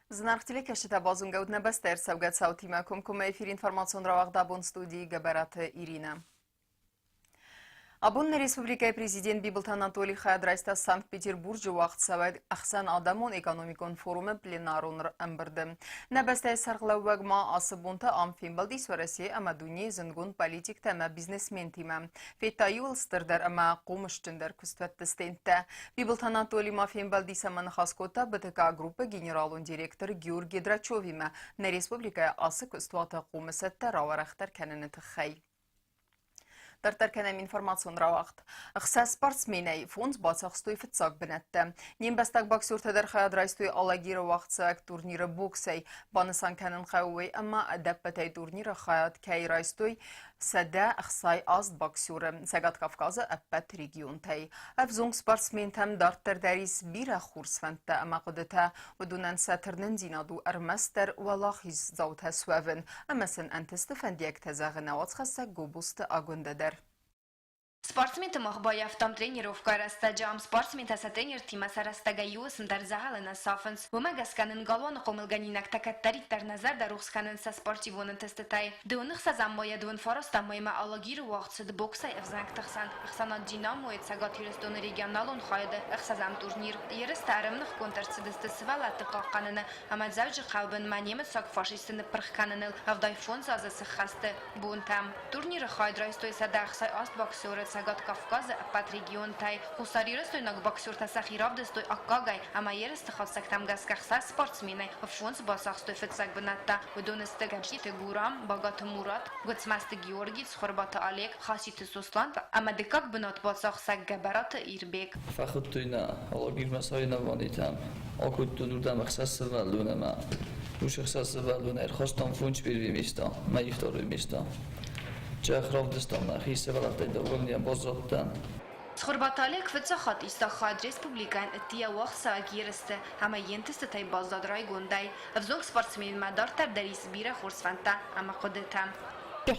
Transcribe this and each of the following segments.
Зынаргъ телекӕсджытӕ базонгӕ нӕ бӕстӕйы ӕрцӕугӕ цаутимӕ комкоммӕ эфир информацион рауагъд абон студийы Гӕбӕраты Иринӕ. Абон нӕ республикӕйы президент Бибылты Анатолий хайад райста Санкт-Петербурджы уагъдцӕуӕг ӕхсӕнадӕмон экономикон форумы пленарон ӕмбырды. Нӕ бӕстӕйы сӕргълӕууӕг ма ацы бонты ам фембӕлдис Уӕрӕсейы ӕмӕ дунейы зындгонд политиктӕ ӕмӕ бизнесментимӕ. Федта иуыл стырдӕр ӕмӕ хъомысджындӕр куыстуӕтты стендтӕ. Бибылты Анатолий ма фембӕлдис ӕмӕ ныхас кодта БТК-группы генералон директор Георгий Драчевимӕ нӕ республикӕйы ацы куыстуаты хъомысӕдтӕ рауӕрӕхдӕр кӕныны тыххӕй. Дарддӕр кӕнӕм информацион рауагъд. Ӕхсӕз спортсменӕй фондз бацахстой фыццаг бынӕттӕ. Не мбӕстаг боксертӕ дӕр хайад райстой Алагиры уагъдцӕуӕг турниры боксӕй. Банысан кӕнын хъӕуы уый, ӕмӕ ӕдӕппӕтӕй турниры хайад кӕй райстой 168 боксеры Цӕгат Кавказы ӕппӕт регионтӕй. Ӕвзонг спортсментӕм дарддӕр дӕр ис бирӕ хорз фӕндтӕ ӕмӕ хъуыдытӕ. Уыдонӕн сӕ тырнындзинад у ӕрмӕстдӕр уӕлахиздзаутӕ суӕвын ӕмӕ сын ӕнтысты фӕндиӕгтӕ зӕгъы нӕ уацхӕссӕг Гобозты Агуындӕ дӕр. Спортсменты мах баййӕфтам тренировкӕйы рӕстӕджы. Ам спортсментӕ сӕ тренертимӕ сӕ рӕстӕгӕй иу уысм дӕр дзӕгъӕлы нӕ сафынц. Уымӕ гӕсгӕ нын галуаны хъомылгӕнинӕгтӕ кӕддӕриддӕр нӕ зӕрдӕ рухс кӕнынц сӕ спортивон ӕнтыстытӕй. Дыууын ӕхсӕзӕм мӕйӕ дыууын фарастӕм мӕймӕ Алагиры уагъд цыд боксӕй ӕвзӕнгты хсӕн ӕхсӕнад «Динамо-йы» Цӕгат Ирыстоны регионалон хайады ӕхсӕзӕм турнир. Ерыстӕ ӕрӕмныхгонд ӕрцыдысты сывӕллӕтты хъахъхъӕныны ӕмӕ Дзӕуджыхъӕуы бынмӕ немыцаг фашистты ныппырх кӕныныл 75 азы сыххӕсты бонтӕм. Турниры хайад райстой 168 боксеры Цӕгат Кавказы ӕппӕт регионтӕй. Хуссарирыстойнаг боксертӕ сӕхи равдыстой аккагӕй ӕмӕ ерысты хатдзӕгтӕм гӕсгӕ ӕхсӕз спортсменӕй фондз бацахстой фыццаг бынӕттӕ. Уыдон сты Гӕбзиты Гурам, Багаты Мурат, Гуыцмӕзты Георги, Цхуырбаты Олег, Хаситы Сослан ӕмӕ дыккаг бынат бацахсӕг Гӕбӕраты Ирбег. Фӕхуыдтой нӕ Алагирмӕ соревнованитӕм, акодтон уырдӕм ӕхсӕз сывӕллон ӕмӕ уыцы ӕхсӕз сывӕллон ӕрхастам фондз первый места мӕ второй места. Чӕх равдыстам нӕхи сывӕллӕттӕй довольныйӕ баззадтӕн. Цхуырбаты Олег фыццаг хатт иста хайад республикӕйӕн ӕддейӕ уагъдцӕуӕг ерысты ӕмӕ йе нтыстытӕй баззад райгондӕй. Ӕвзонг спортсменмӕ дарддӕр дӕр ис бирӕ хорз фӕндтӕ ӕмӕ хъуыдытӕ.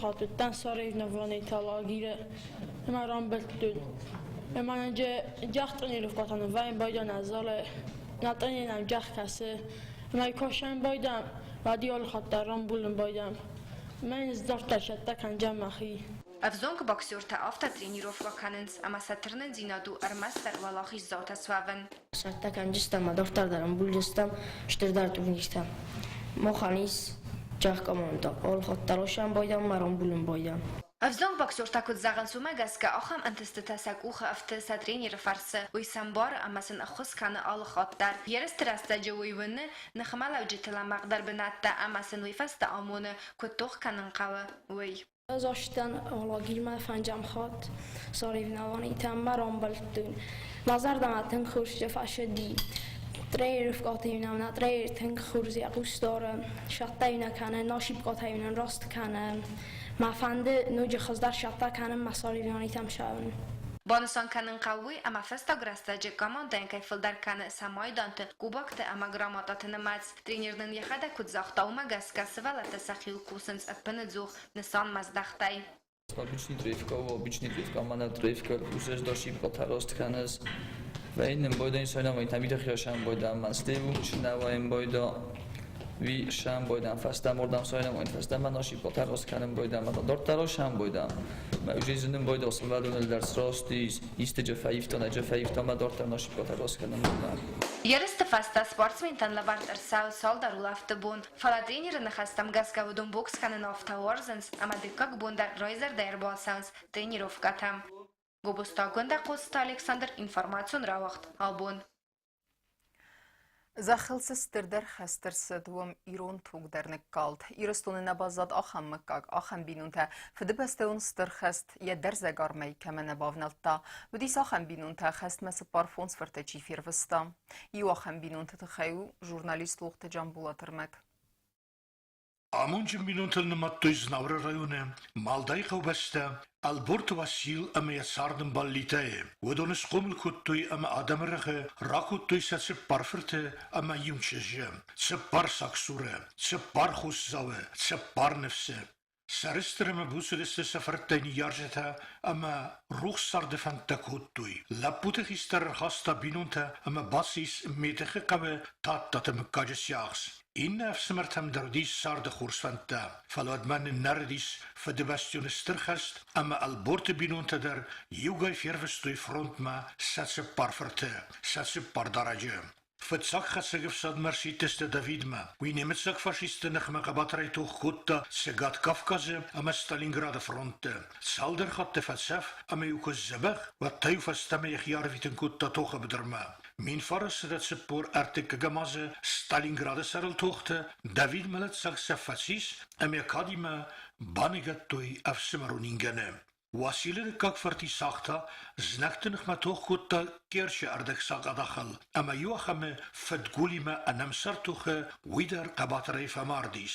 Хатыдтӕн соревнованиты лагеры ӕмӕ рамбылдтон. Ӕмӕ джах тренировкӕтӕ нывӕйын байдӕн ӕзӕлы, нӕ тренерӕн джах кӕсы. Ӕмӕ косӕн байдӕм, уӕд алы хатт дӕр рамбулын байдӕм. Мӕн здӕхтӕ цӕттӕ кӕндзӕн мӕхи. Ӕвзонг боксертӕ афтӕ тренировкӕ кӕнынц, ӕмӕ сӕ тырнындзинад у ӕрмӕстдӕр уӕлахиздзаутӕ суӕвын. Цӕттӕ кӕнджыстӕм ӕмӕ дарддӕр дӕр ӕмбулдзыстӕм стырдӕр турниртӕ. Махӕн ис джах командӕ, алхатт дӕр осӕн байдӕм ӕмӕ рамбулын байдӕм. Ӕвзонг боксертӕ куыд зӕгъынц, уымӕ гӕсгӕ ахӕм ӕнтыстытӕ сӕ къухы ӕфты сӕ тренеры фӕрцы. Уый сӕм бары ӕмӕ сын ӕххуыс кӕны алы хатт дӕр. Ерысты рӕстӕджы уый уыны, ныхмӕлӕуджыты лӕмӕгъдӕр бынӕттӕ ӕмӕ сын уый фӕстӕ амоны, куыд тох кӕнын хъӕуы, уый. Ӕз астӕн Алагирмӕ фӕндзӕм хатт соревнованитӕм ма рамбылдтон. Мӕ зӕрдӕмӕ тынг хорз фӕцыди. Тренировкӕтӕ-иу нӕ тренер тынг хорз йӕ хъус дары, сӕттӕ-иу нӕ кӕны, ошибкӕтӕ-иу нын раст кӕны. Мӕ фӕнды ноджы хуыздӕр сӕттӕ кӕнын мӕ соревнованитӕм цӕуын. Банысан кӕнын хъӕуы уый, ӕмӕ фӕстаг рӕстӕджы командӕйӕн кӕй фылдӕр кӕны сӕ майдантӕ, кубокты ӕмӕ грамотӕты нымӕц. Тренер нын йӕхӕдӕг куыд загъта, уымӕ гӕсгӕ сывӕллӕттӕ сӕхиуыл кусынц ӕппыныдзух, нысанмӕздӕхтӕй. Обычный древка у обычный древка, мӕнӕ древка усес дошибка рост кӕныс. Вейнен бойден сойнавой тамидахиошан бойдан мастеву шинаваен бойдо ви шан бойдан фӕстӕм ордам сойнавой фӕстӕмӕ ношибка рост кӕнын бойдан мата дортаро шан бойдан. Мӕ ужизынын бойдо сывӕллоныл дӕр срости исты фӕивтон, ӕджы фӕивтон мӕ дортар ношибка рост кӕнын бойдан. Ерысты фӕстӕ спортсментӕн лӕвӕрд ӕрцӕуы цалдӕр улӕфты бон. Фӕлӕ тренеры ныхӕстӕм гӕсгӕ уыдон бокс кӕнын афтӕ уарзынц, ӕмӕ дыккаг бон дӕр райзӕрдӕ ӕрбацӕуынц тренировкӕтӕм. Гобозты Агуындӕ, Хъоцыты Александр, информацион рауагъд «Абон». Зӕххыл цы стырдӕр хӕст ӕрцыд, уым ирон туг дӕр ныккалд. Ирыстоны нӕ баззад ахӕм мыггаг, ахӕм бинонтӕ. Фыдыбӕстӕйон стыр хӕст йӕ дӕрзӕг армӕй кӕмӕ нӕ бавнӕлдта, уыдис ахӕм бинонтӕ, хӕстмӕ цыппар-фондз фырты чи фервыста. Иу ахӕм бинонты тыххӕй у журналист Лохты Джамбулат ӕрмӕг. Амонджын бинонтыл нымадтой Знауыры районы Малдайы хъӕубӕстӕ Ӕлборты Васил ӕмӕ йӕ цардӕмбал Литӕйы. Уыдон схъомыл кодтой ӕмӕ адӕмы рӕгъы ракодтой сӕ цыппар фырты ӕмӕ иу чызджы, цыппар сагсуры, цыппар хосдзауы, цыппар ныфсы. Сӕрыстыр ӕмӕ буц уыдысты сӕ фырттӕй ныййарджытӕ ӕмӕ рухс царды фӕндтӕ кодтой. Лӕппуты хистӕр ӕрхаста бинонтӕ ӕмӕ бацис Метыхы хъӕуы Тадтаты мыггаджы сиахс. Иннӕ ӕфсымӕртӕм дӕр уыдис царды хорз фӕндтӕ, фӕлӕ уӕдмӕ ныннӕрыдис Фыдыбӕстӕйон Стыр хӕст ӕмӕ Ӕлборты бинонтӕ дӕр иугай фервыстой фронтмӕ сӕ цыппар фырты, сӕ цыппар дарӕджы. Фыццаг хӕцӕг ӕфсадмӕ ӕрсидтысты Давидмӕ. Уый немыцаг фашистты ныхмӕ хъӕбатырӕй тох кодта Цӕгат Кавказы ӕмӕ Сталинграды фронтты. Цалдӕр хатты фӕцӕф ӕмӕ-иу куы сдзӕбӕх, уӕд та-иу фӕстӕмӕ йӕхи арвитын кодта тохы быдырмӕ. 1943 азы Сталинграды сӕрыл тохты Давид мӕлӕтдзаг цӕф фӕцис ӕмӕ йӕ кадимӕ баныгӕдтой ӕфсымӕрон ингӕны. Уасилы дыккаг фырт Исахъ та знӕгты ныхмӕ тох кодта Керчы ӕрдӕгсакъадахыл ӕмӕ иуахӕмы фыдгулимӕ ӕнӕмсӕр тохы уый дӕр хъӕбатырӕй фӕмардис.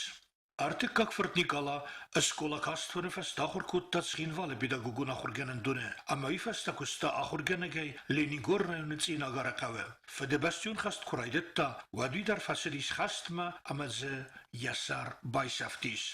Ӕртыккаг фырт Никъала скъола каст фӕны фӕстӕ ахуыр кодта Цхинвалы педагогон ахуыргӕнӕндоны ӕмӕ уый фӕстӕ куыста ахуыргӕнӕгӕй Ленингоры районы Цъинагары хъӕуы. Фыдыбӕстӕйон хӕст куы райдыдта, уӕд уый дӕр фӕцыдис хӕстмӕ ӕмӕ дзы йӕ сӕр байсӕфтис.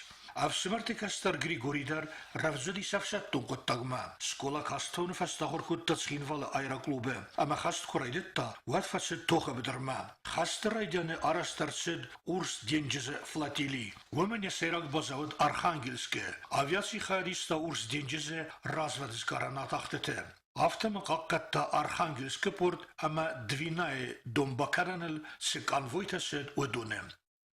Ӕфсымӕрты кӕстӕр Григорий дӕр рӕвдз уыдис ӕфсӕддон хъуыддагмӕ. Скъола каст фӕстӕ ахуыр кодта Цхинвалы аэроклубы ӕмӕ хӕст куы райдыдта, уӕд фӕцыд тохы быдырмӕ. Хӕсты райдианы арӕзт ӕрцыд Урс денджызы флотили. Уымӕн йӕ сӕйраг базӕ уыд Архангельскы. Авиаци хайад иста Урс денджызы развӕдсгарӕн атахтыты. Афтӕ ма хъахъхъӕдта Архангельскы порт ӕмӕ Двинайы донбакӕнӕныл цы конвойтӕ цыд, уыдоны.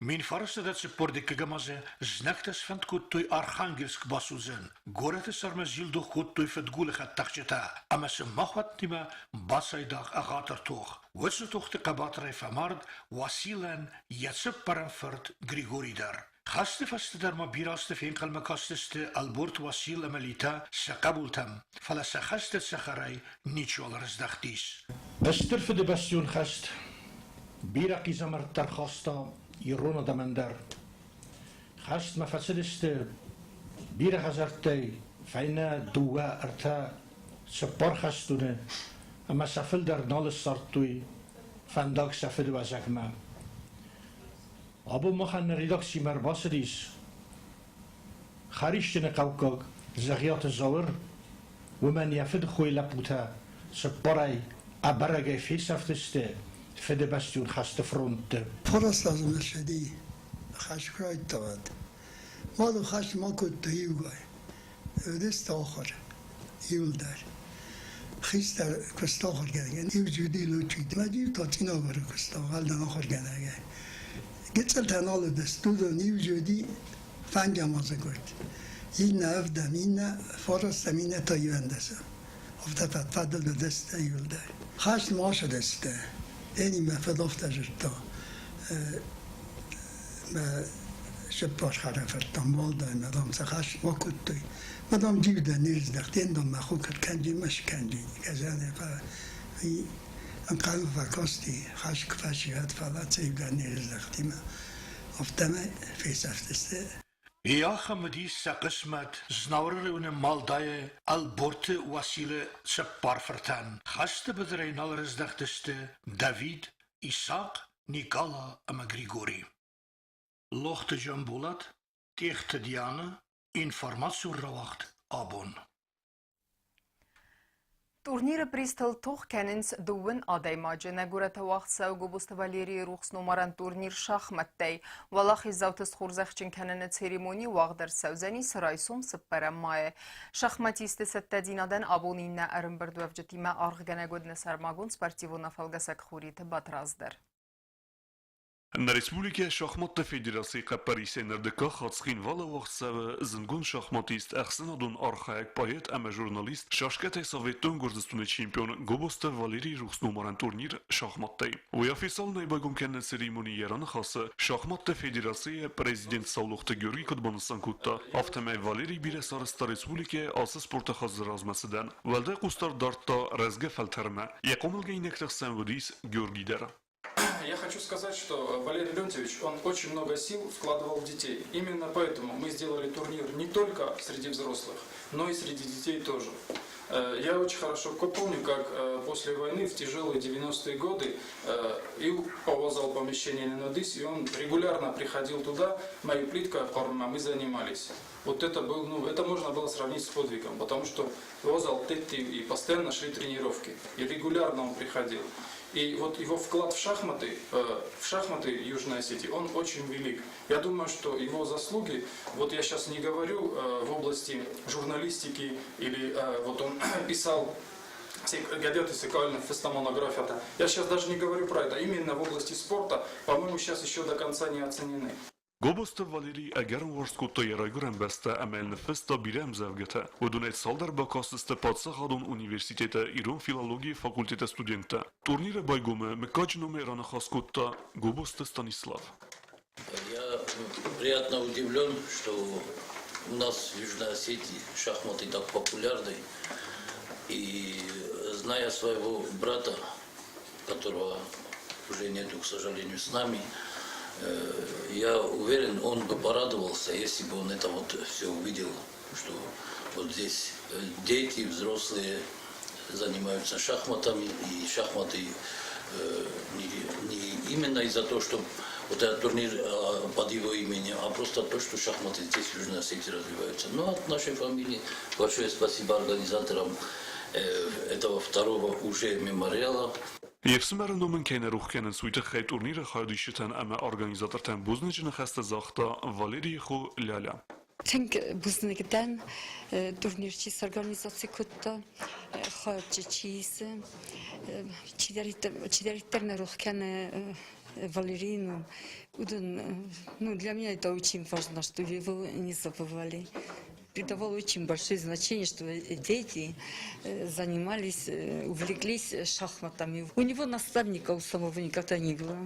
1942 азы знӕгтӕ сфӕнд кодтой Архангельск басудзын. Горӕты сӕрмӕ зилдух кодтой фыдгулы хӕдтӕхджытӕ ӕмӕ сын махуӕттимӕ бацайдагъ ӕгъатыр тох. Уыцы тохты хъӕбатырӕй фӕмард Уасилӕн йӕ цыппӕрӕм фырт Григорий дӕр. Хӕсты фӕстӕ дӕр ма бирӕ азты фенхъӕлмӕ кастысты Ӕлборты Уасил ӕмӕ Литӕ сӕ хъӕбултӕм, фӕлӕ сӕ хӕсты цӕхӕрӕй ничиуал ӕрыздӕхтис. Стыр Фыдыбӕстӕйон хӕст бирӕ хъизӕмӕрттӕ ӕрхаста ирон адӕмӕн дӕр. Хӕстмӕ фӕцыдысты бирӕ хӕдзӕрттӕй, фӕйнӕ, дыууӕ, ӕртӕ, цыппар хӕстоны, ӕмӕ сӕ фылдӕр нал ссардтой фӕндаг сӕ фыдыуӕзӕгмӕ. Абон махӕн нӕ редакцимӕ ӕрбацыдис Хӕрисджыны хъӕуккаг Дзӕгъиаты Зауыр, уымӕн йӕ фыдыхойы лӕппутӕ цыппарӕй ӕбӕрӕгӕй фесӕфтысты Фыдыбӕстӕйон хӕсты фронтты. Фарастазы ссыди хӕсграйттавад. Мады хӕст ма кодта иугай. Уыдысты ахуыр иуылдӕр. Хистӕр куыста ахуыргӕнӕгӕн, иу джуди лучи. Мӕ та Цъинагары куыста уӕлдӕр ахуыргӕнӕгӕй. Гыццылтӕ нал уыдысты, уыдон иу джуди фӕндзӕм азы гуырд. Иннӕ ӕвдӕм, иннӕ фарастӕм, иннӕ та иуӕндӕсӕм. Афтӕ фӕд-фӕдыл уыдысты иуылдӕр. Хӕст ма ацыдысты. Эни мӕ фыд афтӕ зыдта. Мӕ цыппар хӕрӕфырттӕм уӕлдай мӕ дам сӕ хӕст ма кодтой. Мӕ дам джиудӕ не здӕхт, ен дам мӕ хо кӕд кӕнджи мӕ скӕнджи. Казане ӕнхъӕлмӕ фӕкасти, хӕст куы фӕсивӕд, фӕлӕ цӕугӕ не здӕхти мӕ. Афтӕмӕй фесӕфтысты. Иахӕм уыдис сӕ хъысмӕт Знауыры районы Малдайы Ӕлборты Уасилы цыппар фыртӕн. Хӕсты быдырӕй нал ӕрыздӕхтысты Давид, Исахъ, Никъала ӕмӕ Григори. Лохты Джамбулат, Тъехты Диана, информацион рауагъд абон. Турниры призтыл тох кӕнынц дыууын адӕймаджы. Нӕ горӕты уагъд цӕуы Гобозты Валерийы рухс номарӕн турнир шахмӕттӕй. Уӕлахиздзауты схорзӕхджын кӕныны церемони уагъд ӕрцӕудзӕнис райсом цыппӕрӕм майы. Шахматисты цӕттӕдзинадӕн абон иннӕ ӕрӕмбырдуӕвджытимӕ аргъгӕнӕг уыд нӕ сӕрмагонд спортивон афӕлгӕсӕг Хуриты Батрадз дӕр. Нӕ республикӕйы шахматты федерацийы хъӕппӕрисӕй нырдыккаг хатт Цхинвалы уагъд цӕуы зындгонд шахматист, ӕхсӕнадон архайӕг, поэт ӕмӕ журналист, шашкӕтӕй Советон Гуырдзыстоны чемпион Гобозты Валерийы рухс номарӕн турнир шахматтӕй. Уый официалонӕй байгом кӕныны церемонийы йӕ раныхасы шахматты федерацийы президент Саулохты Георгий куыд банысан кодта, афтӕмӕй Валерий бирӕ сарӕзта республикӕйы ацы спорты хӕдзы размӕцыдӕн, уӕлдай хъусдард дардта рӕзгӕ фӕлтӕрмӕ. Йӕ хъомылгӕнинӕгты хсӕн уыдис Георгий дӕр. Я хочу сказать, что Валерий Леонтьевич, он очень много сил вкладывал в детей. Именно поэтому мы сделали турнир не только среди взрослых, но и среди детей тоже. Я очень хорошо помню, как после войны в тяжелые 90-е годы Ил повозал помещение на Нодис, и он регулярно приходил туда, мою плитку мы занимались. Вот это был, ну, это можно было сравнить с подвигом, потому что возал Тетти и постоянно шли тренировки, и регулярно он приходил. И вот его вклад в шахматы Южной Осетии, он очень велик. Я думаю, что его заслуги, вот я сейчас не говорю в области журналистики, или вот он писал Гадеты Сыкальна, фестомонография. Я сейчас даже не говорю про это. Именно в области спорта, по-моему, сейчас еще до конца не оценены. Гобозты Валерий ӕгӕрон уарзт кодта йӕ райгуырӕн бӕстӕ ӕмӕ йыл ныффыста бирӕ ӕмдзӕвгӕтӕ. Уыдонӕй цалдӕр бакастысты паддзахадон университеты ирон филологийы факультеты студенттӕ. Турниры байгомы мыггаджы номӕй раныхас кодта Гобозты Станислав. Я приятно удивлен, что у нас в Южной Осетии шахматы так популярны. И зная своего брата, которого уже нету, к сожалению, с нами, я уверен, он бы порадовался, если бы он это вот все увидел, что вот здесь дети, взрослые занимаются шахматами, и шахматы не именно из-за того, что вот этот турнир под его именем, а просто то, что шахматы здесь, в Южной Осетии, развиваются. Ну, от нашей фамилии большое спасибо организаторам этого второго уже мемориала. Йе фсымӕры ном ын кӕй нӕ рох кӕнынц, уый тыххӕй турниры хайадисджытӕн ӕмӕ организатортӕн бузныджы ныхӕстӕ загъта Валерийы хо Ляля. Тынг бузныг дӕн, турнир чи сорганизаци кодта, хайад чи исы, чидӕриддӕр нӕ рох кӕны Валерийы ном, уыдон, ну, для меня это очень важно, что его не забывали. Придавал очень большое значение, что дети занимались, увлеклись шахматами. У него наставника у самого никогда не было.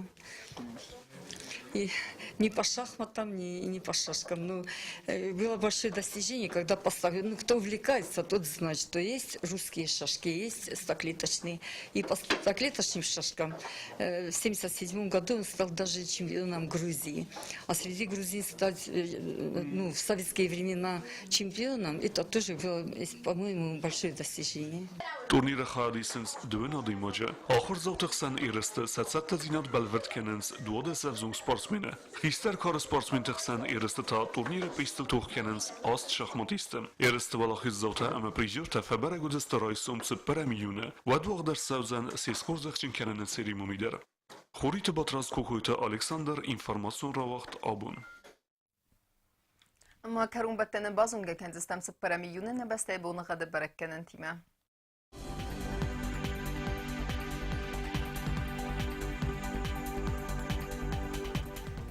И ни по шахматам, ни по шашкам. Ну, было большое достижение, когда поставили. Ну, кто увлекается, тот знает, что есть русские шашки, есть стоклеточные. И по стоклеточным шашкам в 1977 году он стал даже чемпионом Грузии. А среди грузин стать ну, в советские времена чемпионом, это тоже было, по-моему, большое достижение. Турниры хайад исынц дыууын адӕймаджы. Ахуырдзауты хсӕн ерысты сӕ цӕттӕдзинад бӕлвырд кӕнынц 12 ӕвзонг спортсмены. Хистӕр кары спортсменты хсӕн ерысты та турниры призтыл тох кӕнынц аст шахматисты. Ерысты уӕлахиздзаутӕ ӕмӕ призертӕ фӕбӕрӕг уыдзысты райсом 4 июны. Уӕд уагъд ӕрцӕудзӕн се схорзӕхджын кӕныны церемони дӕр. Хуриты Батрадз, Кокойты Александр, информацион рауагъд Абон. Ӕмӕ кӕронбӕттӕны базонгӕ кӕндзыстӕм 4 июны нӕ бӕстӕйы боныгъӕды бӕрӕггӕнӕнтимӕ.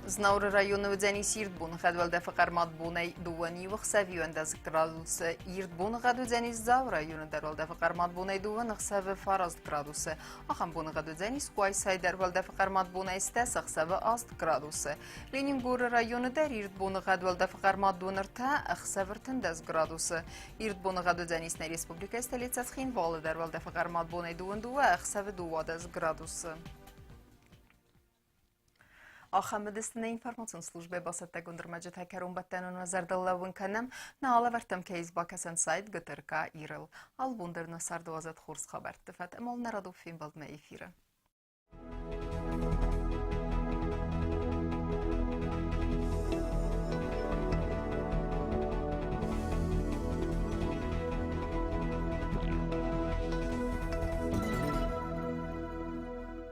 Знауыры районы уыдзӕнис ирд боныгъӕд уӕлдӕфы хъӕрмад бонӕй 2 ӕхсӕв 11 градусы. Ирд боныгъӕд уыдзӕнис Дзауы районы дӕр уӕлдӕфы хъӕрмад бонӕй 2 ӕхсӕвы 9 градусы. Ахӕм боныгъӕд уыдзӕнис Къуайсайы дӕр уӕлдӕфы хъӕрмад бонӕй 10 ӕхсӕвы 8 градусы. Ленингоры районы дӕр ирд боныгъӕд уӕлдӕфы хъӕрмад бон 3 ӕхсӕвы 13 градусы. Ирд боныгъӕд уыдзӕнис нӕ республикӕйы столицӕ Цхинвалы дӕр уӕлдӕфы хъӕрмад бонӕй 22 ӕхсӕвы 12 градусы. Ахӕм уыдысты нӕ информацион службӕйы бацӕттӕгонд ӕрмӕджытӕ кӕронбӕттӕнон уӕ зӕрдыл лӕууын кӕнӕм. Нӕ алӕвӕрдтӕм кӕй ис бакӕсӕн сайт ГТРК Ирыл. Алыбон дӕр нӕ царды уадзӕд хорз хабӕртты фӕд ӕмӕ уыл нӕ радон фембӕлдмӕ эфиры.